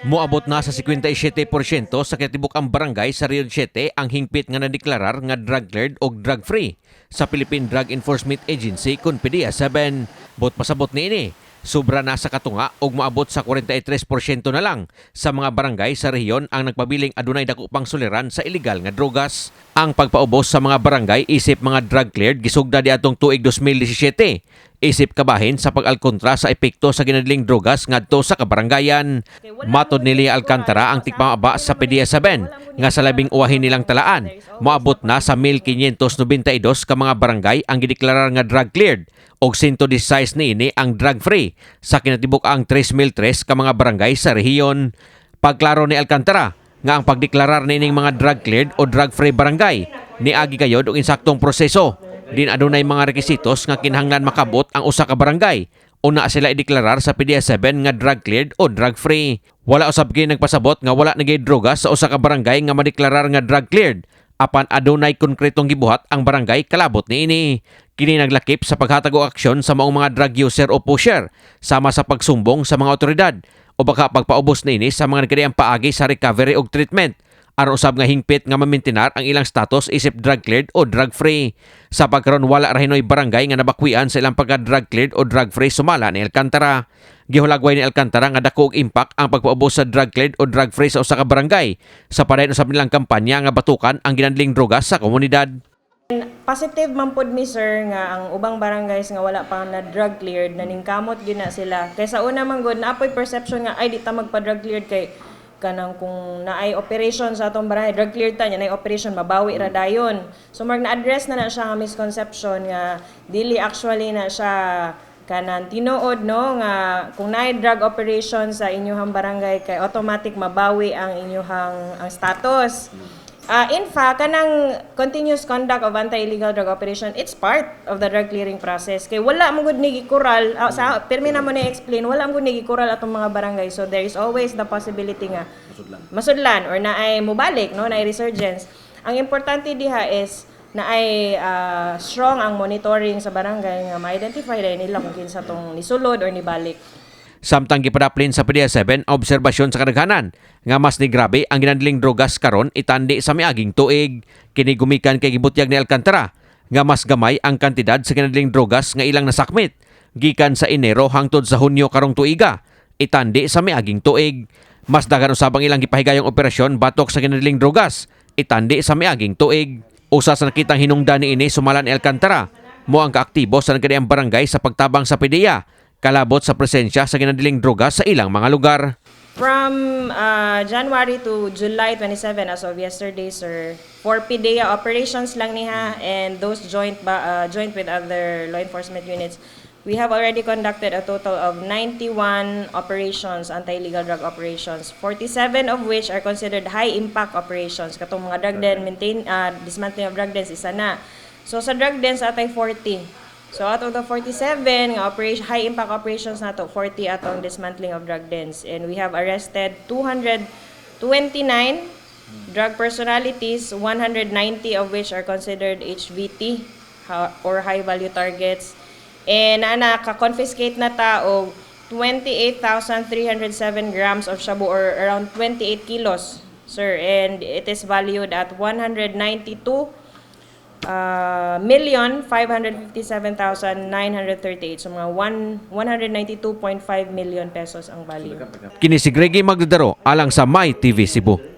Moabot na sa 57% sa kinatibuk-ang barangay sa Region 7 ang hingpit nga nadeklarar nga drug cleared o drug free sa Philippine Drug Enforcement Agency kun PDEA 7. Buot pasabot niini, sobra na sa katunga og moabot sa 43% na lang sa mga barangay sa rehiyon ang nagpabiling adunay dako pang suliran sa illegal nga drogas. Ang pagpaubos sa mga barangay isip mga drug cleared gisugda niadtong tuig 2017 isip kabahin sa pag-alkontra sa epekto sa ginadling drogas ngadto sa kabarangayan. Matod ni Lea Alcantara, ang tigpamaba sa PDEA 7 nga sa labing uwahin nilang talaan, moabot na sa 1,592 ka mga barangay ang gideklarar nga drug cleared og 116 niini ang drug free sa kinatibuk-ang 3,003 ka mga barangay sa rehiyon. Pagklaro ni Alcantara nga ang pagdeklarar niining mga drug cleared o drug free barangay niagi gayod og insaktong proseso din adunay mga rekisitos nga kinahanglan makabot ang usa ka barangay una sila ideklarar sa PDEA 7 nga drug cleared o drug free. Wala usab kini nagpasabot nga wala na gyud droga sa usa ka barangay nga madeklarar nga drug cleared apan adunay konkretong gibuhat ang barangay kalabot niini. Kini naglakip sa paghatag og aksyon sa maong mga drug user o pusher sama sa pagsumbong sa mga otoridad o baka pagpaubos niini sa mga nagkadaiyang paagi sa recovery og treatment aron usab nga hingpit nga mamintinar ang ilang status isip drug cleared o drug free. Sa pagkaron, wala ra hinoy barangay nga nabakwian sa ilang pagka drug cleared o drug free, sumala ni Alcantara. Gihulagway ni Alcantara nga dako og impact ang pagpaubos sa drug cleared o drug free sa usa ka barangay sa padayon usab nilang kampanya nga batukan ang ginadling droga sa komunidad. Positive man pod mi, sir, nga ang ubang barangays nga wala pa na drug cleared, naningkamot gyud na sila. Kaysa una man gud, naapoy perception nga ay di ta magpa drug cleared kay kanang kung naay operation sa atong barangay, drug cleared ta nya naay operation, mabawi ra dayon. So marag na-address na na siya nga misconception nga dili actually na siya kanang tinuod, no, nga kung naay drug operation sa inyong barangay kay automatic mabawi ang inyong ang status. In fact, kanang continuous conduct of anti-illegal drug operation, it's part of the drug clearing process. Kay wala mo gud ni gikural, sa pirmi na mo ni explain, wala mo gud ni gikural atong mga barangay. So there is always the possibility nga masudlan or naay mubalik, no, naay resurgence. Ang importante diha is naay strong ang monitoring sa barangay nga ma-identify dahil nila kung kinsa tong nisulod or nibalik. Samtang gipadaplin sa PDEA 7 ang obserbasyon sa kadaghanan nga mas ni grabe ang ginadling drogas karon itandi sa miaging tuig. Kini gumikan kay gibutyag ni Alcantara nga mas gamay ang kantidad sa ginadling drogas nga ilang nasakmit gikan sa Enero hangtod sa Hunyo karong tuiga itandi sa miaging tuig. Mas daghan usab ang ilang gipahigayong operasyon batok sa ginadling drogas itandi sa miaging tuig. Usa sa nakitang hinungdan niini, sumala ni Alcantara, mo ang kaaktibo sa nagkadaiyang barangay sa pagtabang sa PDEA kalabot sa presensya sa ginadiling droga sa ilang mga lugar. From January to July 27 as of yesterday, sir, for PDEA operations lang niya and those joint with other law enforcement units, we have already conducted a total of 91 operations, anti-illegal drug operations, 47 of which are considered high-impact operations. Katong mga drug den, maintain, dismantling of drug dens, isa na. So sa drug dens, atay 40. So out of the 47 nga operation, high impact operations nato, 40 atong dismantling of drug dens, and we have arrested 229 drug personalities, 190 of which are considered HVT or high value targets. And ana ka-confiscate na ta og 28,307 grams of shabu or around 28 kilos, sir, and it is valued at 192 million 557,938. So mga 1 192.5 million pesos ang value. Kini si Greggy Magdadaro alang sa My TV Cebu.